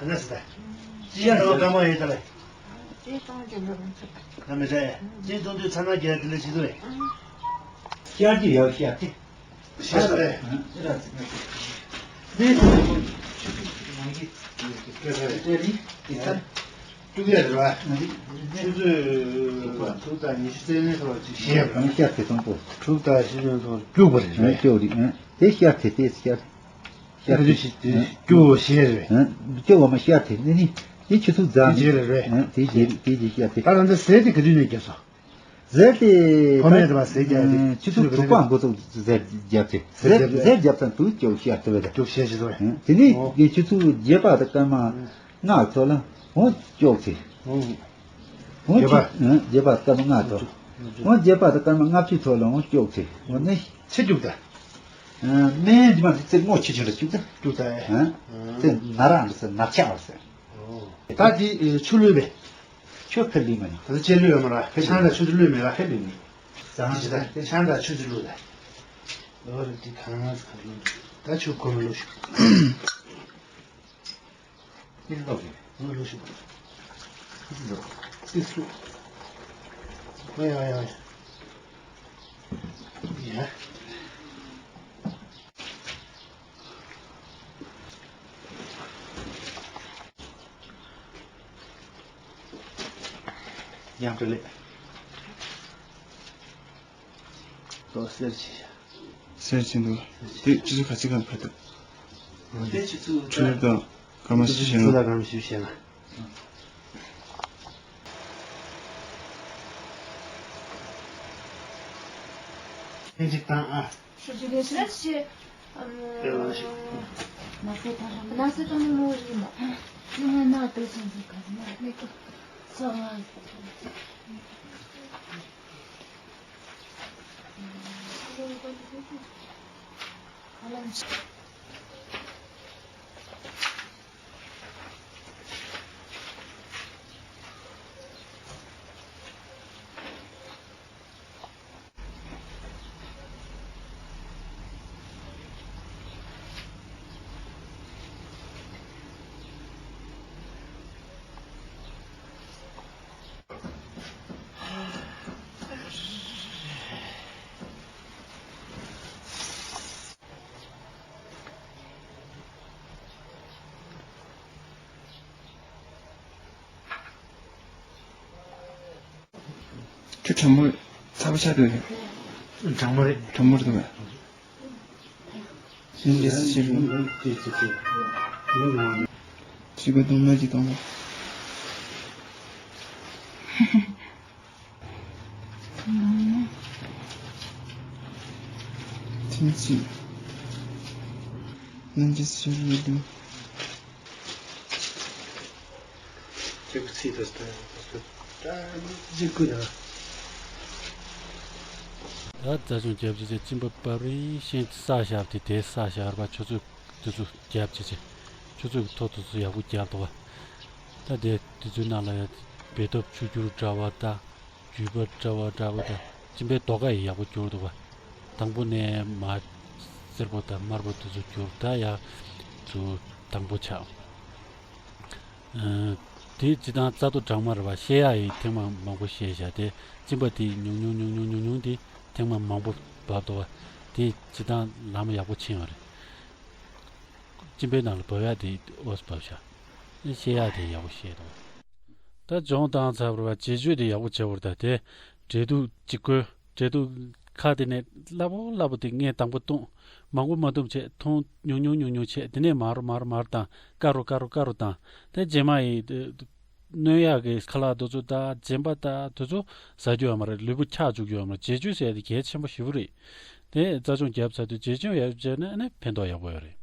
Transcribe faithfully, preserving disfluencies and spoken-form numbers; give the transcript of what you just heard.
ཨ་ན་སི་ད། ཅི་ཡ་རོ་ཀ་མ་ཡེ་ད་ལེ། ཅི་གཏོང་རྒྱུ་ལོ་རང་ཚོ། ད་མི་ད་ཡ། ཅི་གཏོང་དུས་ཚ་ན་རྒྱ་དེ་ལེ་ཅི་དུ་རེད། ཤར་གྱི་ཡག་ཤར་དེ། ཤར་དེ། ནི་ནང་གི་ཀེ་ས་རེད་དེ་རི་དེ་ཚ། ཀྲུག་ཡ་རེད་བ། ཆུ་ཚོད་དྲུག་དང་ཉི་ཤུ་རྩ་གཉིས་ཐོག་ཅིག་བཤད་པ། ཤར་དེ་གཏོང་པོ། དྲུག་དང་ཉི་ཤུ་རྩ་གཉིས་ཐོག་སྐྱུག་པ་རེད། སྐྱུག་རེད། དེ་ཤར་དེ་དེ་ཤར། ཤར་དེ་དེ་སྐྱུག་བཤད་རེད། སྐྱུག་བ་མ་ཤར་དེ་ནི་ནི་དེ་ཆུ་ཚོད་རྫ་དེ་རྗེས་རེད་རེད། དེ་རྗེས་དེ་རྗེས་ཤར་དེ། ད་ལམ་འདི་ཟས་དེ་ག་དུས་ནས་རྒྱབ་སོང་། ཟས་དེ་ཕོ་མེད་དུ་བ་ཟས་རྒྱབ་དེ་ཆུ་ཚོད་དྲུག་པ་འགོ་ཚུགས་ཟས་རྒྱབ་དེ། ཟས་ཟས་རྒྱབ་ཚང་དུ་སྐྱུག་ཤར་དེ་བས་དེ། སྐྱུག་ཤར་ཞིག་དེ་བས། དེ་ནི་ཆུ་ཚོད་བརྒྱད་པ་དང་སྐར་མ་ལྔ་ཚོ་ལ་འོ་སྐྱོག་ཚེ། འོ་རྒྱས་པ། རྒྱས་པ་སྐར་མ་ལྔ་ཐོག་འོ་རྒྱས་པ་དང་སྐར་མ་ལྔ་བཅུ་ཐོག་ལ་འོ་སྐྱོག་ཚེ་འོ་ནི། ཚེ་སྐྱུག་ད། སྨན་འདི་མ་ཚེ་ཚེ་སྔོ་ཆེ་ཆུང་ལ་སྐྱུག་ད། སྐྱུག་ད། ཚེ་ན་རག་འདི་ཚེ་ན་ཆག་བར་ཟེར། ད་འདི་ཆུ་ལུད་པས། ཆུ་ཕེབས་ལུད་མ་ནི། ད་ཚེ་ལུད་ཡོད་མ་ར་ཆང་ད་ཆུ་ཚོད་ལུད་མེད་ར། ཕེབས་ལུད་མི། ཟང་ཞིག་ད་ཆང་ད་ཆུ་ཚོད་ལུད་ད། ཨོ་ར་འདི་གང་ང་ཟ་ལུད་ད་ཆུ་གོ་མི་ལུད་ཞིག་ཏིལ་ལོག་གི། ངོ་ལོ་ཞིག་ཏིལ་ལོག་ཏིལ་སུ། ཡ་ཡ་ཡ། ཡ། ཡང་བྲེལ་ལེ། ཏོ་སེར་ཆེ། སེར་ཆེ་འདུག་དེ་ཆུ་ཚོད་ག་ཚོད་གང་ཕེབས་འདུག་དེ་ཆུ་ཚོད། ཆུ་ཚོད་དང་སྐར་མ་བཞི་བྱས་ན། ཆུ་ཚོད་དང་སྐར་མ་བཞི་བྱས་ན། ཨེ་ཅིག་བཏང་ཨ། ཞུ་རྒྱུ་ལས་སེར་ཆེ། ཨམ། ན་ཚ་དང་ན་ཚ་དང་ནི་མོ་རིག་ན། ཡིན་ན་ན་དེ་ཚོ་འདི་ག་ན་ལེགས་སོ། ཁྱོད་དྲང་མོ་ཚ་པོ་ཆགས་འདུག་གྲང་མོ་རེད། གྲང་མོ་རེད་འདུག་ག་ལན་འདྲེ་སི་ཆེ་རུ། ཅི་ག་དུང་མ་ཅི་དང་། ཐེངས་གཅིག་ལན་འདྲེ་སི་ཆེ་རུ་འདུག་ཁྱེད་ཀྱི་ཚིག་དང་ལྟ་ལྟ་ལྟ་ལྟ་ཅིག་ཀུན་ན། ད་རྩ་ཆུང་རྒྱབ་ཅི་ཅི་གཅིན་པ་པར་རིང་ཤེས་ས་ཞབས་དེ་དེ་ས་ཞབས་པ་ཆུ་ཚོད་དུ་ཚོད་རྒྱབ་ཅི་ཅི་ཆུ་ཚོད་ཀྱི་ཐོག་དུ་ཚོད་ཡག་པོ་རྒྱབ་འདུག་བ། ད་དེ་དུས་ཚོད་ནང་ལ་ཡ་བེ་ཐོབ་ཆུ་འགྱུར་འདྲ་བ་ད་རྒྱུས་པ་འདྲ་བ་འདྲ་བ་ད་གཅིན་པའི་རྡོ་ཀ་ཡི་ཡག་པོ་འགྱུར་འདུག་བ། དང་པོ་ནས་མ་སེར་པོ་དང་དམར་པོ་དུས་ཚོད་འགྱུར་ད་ཡ་ཚུ་དང་པོ་ཆགས། དེ་སྤྱི་བཏང་རྩ་ཏོ་གྲང་མ་རེད་བ། བཤད་ཡག་ཡིན་ཐེངས་མ་མང་པོ་བཤད་བཞག་དེ་གཅིན་པ་དེ་ཉུང་ཉུང་ཉུང་ཉུང་ཉུང་ཉུང་དེ་ཐེངས་མ་མང་པོ་བབས་འདུག་བ། དེ་སྤྱི་བཏང་ལམ་ཡག་པོ་ཕྱིན་ཡོད་རེད། གཅིན་པའི་ནང་ལ་བབས་ཡག་དེ་ཨོས་བབས་བཞག་བཤད་ཡག་དེ་ཡག་པོ་བཤད་འདུག་ད་སྦྱོང་བཏང་ཚར་བ་རེད་བ། བྱེད་སྤྱོད་དེ་ཡག་པོ་བྱེད་བར་ད་དེ་འབྲས་ཐུག་གཅིག་བསྐོལ། འབྲས་ཐུག་ཁ་དེ་ནས་སླ་པོ་སླ་པོ་དེ་ངས་དང་པོ་བཏུང་། མང་པོ་མ་བཏུང་བྱས་འཐུང་ཉུང་ཉུང་ཉུང་ཉུང་བྱས་དེ་ནས་མར་མར་མར་བཏང་། དཀར་རུ་དཀར་རུ་དཀར་རུ་བཏང་། དེ་རྗེས་མ་ཡི་གནོད་ཡག་གི་ཁ་ལག་དེ་ཚོ་དང་རྗེན་པ་དང་དེ་ཚོ་ཟ་རྒྱུ་ཡོད་མ་རེད། ལུས་པོ་འཁྱག་བཅུག་རྒྱུ་ཡོད་མ་རེད། བྱེད་སྤྱོད་ཟེར་ཡ་དེ་གལ་ཆེན་པོ་ཞེ་པོ་རེད། དེ་རྩ་སྦྱོང་བརྒྱབ་ཚར་དུས་བྱེད་སྤྱོད་ཡག་བྱས་ན་ཨ་ནི་ཕན་ཐོགས་ཡག་པོ་ཡོད་རེད།